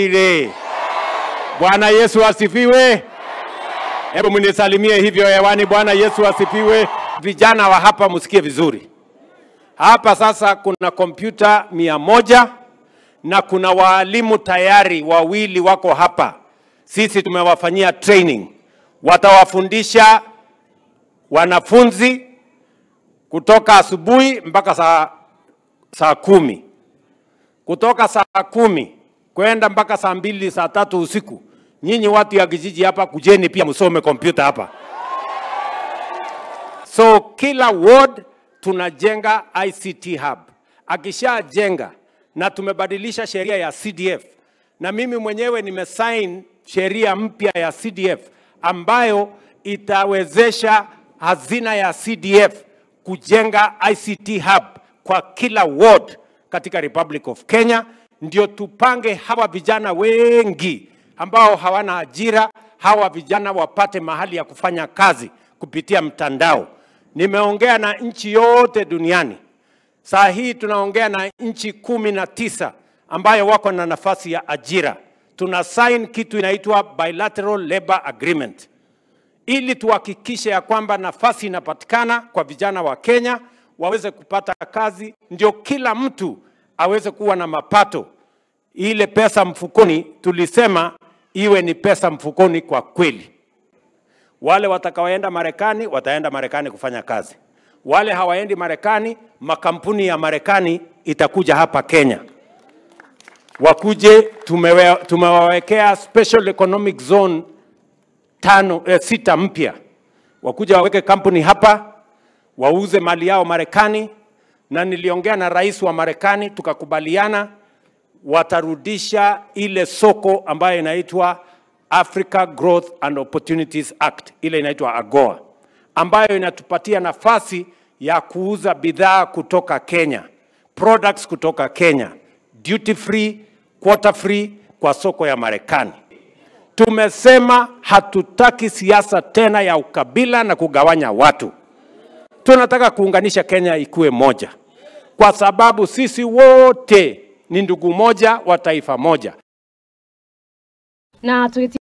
Ile. Bwana Yesu asifiwe. Hebu mnisalimie hivyo hewani. Bwana Yesu asifiwe. Vijana wa hapa msikie vizuri. Hapa sasa kuna kompyuta 100 na kuna waalimu tayari wawili wako hapa. Sisi tumewafanyia training. Watawafundisha wanafunzi kutoka asubuhi mpaka saa 10. Kutoka saa 10 kwenda mpaka saa 2, saa 3 usiku. Nyinyi watu ya kijiji hapa kujeni pia msome kompyuta hapa. So kila ward tunajenga ICT hub. Akishajenga, na tumebadilisha sheria ya CDF, na mimi mwenyewe nimesign sheria mpya ya CDF ambayo itawezesha hazina ya CDF kujenga ICT hub kwa kila ward katika Republic of Kenya. Ndio tupange hawa vijana wengi ambao hawana ajira, hawa vijana wapate mahali ya kufanya kazi kupitia mtandao. Nimeongea na nchi yote duniani. Saa hii tunaongea na nchi 19 ambayo wako na nafasi ya ajira. Tuna sign kitu inaitwa Bilateral Labor Agreement, ili tuhakikishe ya kwamba nafasi inapatikana kwa vijana wa Kenya waweze kupata kazi, ndio kila mtu aweze kuwa na mapato. Ile pesa mfukoni tulisema iwe ni pesa mfukoni kwa kweli. Wale watakaoenda Marekani wataenda Marekani kufanya kazi. Wale hawaendi Marekani, makampuni ya Marekani itakuja hapa Kenya. Wakuje, tumewawekea special economic zone 6 mpya. Wakuja waweke kampuni hapa, wauze mali yao Marekani. Na niliongea na rais wa Marekani, tukakubaliana watarudisha ile soko ambayo inaitwa Africa Growth and Opportunities Act, ile inaitwa AGOA, ambayo inatupatia nafasi ya kuuza bidhaa kutoka Kenya, products kutoka Kenya, duty free, quota free kwa soko ya Marekani. Tumesema hatutaki siasa tena ya ukabila na kugawanya watu. Tunataka kuunganisha Kenya ikue moja, kwa sababu sisi wote ni ndugu moja wa taifa moja. Na